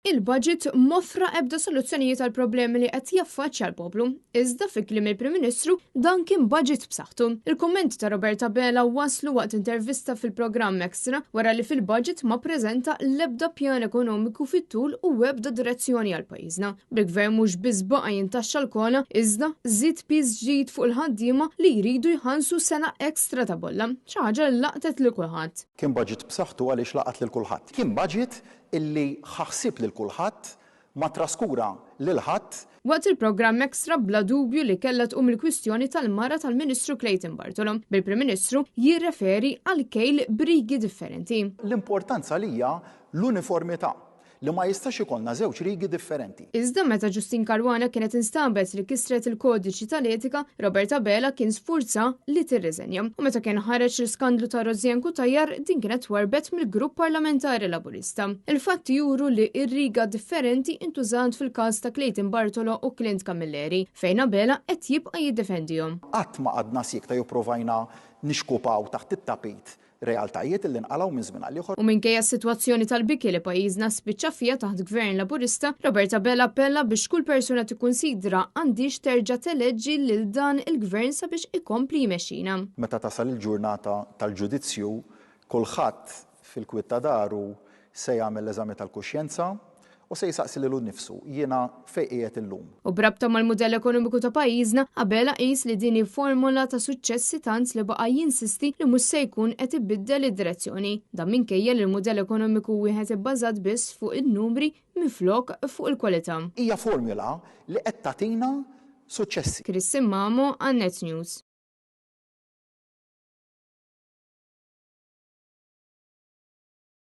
Il-budget m'offra ebda soluzzjonijiet għal problemi li qed jaffaċċja l-poplu. Iżda fi kliem il-Prim Ministru dan kien budget b'saħħtu. Il-kummenti ta' Robert Abela waslu waqt intervista fil-programm Extra wara li fil-budget ma preżenta l-ebda pjan ekonomiku fit-tul u ebda direzzjoni għal pajjiżna. Bil-gvern mhux biss baqa' jintaxxa l-COLA, iżda żied piż ġdid fuq il-ħaddiema li jridu jħallsu sena ekstra ta' bolla, xi ħaġa li laqtet lil kulħadd. Kien budget b'saħħtu għaliex laqat lil kulħadd. Kien budget Illi ħa ħsieb lil kulħadd, ma ttraskura lil ħadd. Waqt il-programm Extra bla dubju li kellha tqum il-kwistjoni tal-mara tal-Ministru Clayton Bartolo, bil-Prim Ministru jirreferi għal kejl b'rigi differenti. L-importanza għalija l-uniformità, li ma jistax ikollna żewġ rigi differenti. Iżda meta Justyne Caruana kienet instabet li kisret il-kodiċi tal-etika, Robert Abela kien sfurza li tirriżenja. U meta kien ħareġ l-iskandlu ta' Rosianne Cutajar, din kienet twarrbet mill-grupp parlamentari Laburista. Il-fatti juru li r-riga differenti intużat fil-każ ta' Clayton Bartolo u Clint Camilleri, fejn Abela qed jibqa' jiddefendihom. Qatt ma qgħadna siekta jew provajna nixkupaw taħt it-tapit Realtajiet li nqalgħu minn żmien għal ieħor. U minkejja s-sitwazzjoni tal-biki li pajjiżna spiċċa fiha taħt Gvern Laburista, Robert Abela appella biex kull persuna tikkunsidra għandhiex terġa' teleġġi lil dan il-Gvern sabiex ikompli jmexxina. Meta tasal il-ġurnata tal-ġudizzju, kulħadd fil-kwiet ta' daru se jagħmel l-eżami tal-kuxjenza u se jsaqsi lilu nnifsu, 'Jiena fejn qiegħed illum? U b'rabta mal-mudell ekonomiku ta' pajjiżna, Abela qis li din hi formola ta' suċċessi tant li baqa' jinsisti li mhux se jkun qed ibiddel id-direzzjoni. Dan minkejja li l-mudell ekonomiku wieħed ibbażat biss fuq in-numri minflok fuq il-kwalità. Hija formula li qed tagħtina suċċessi. Chris Simmamo għal Net News.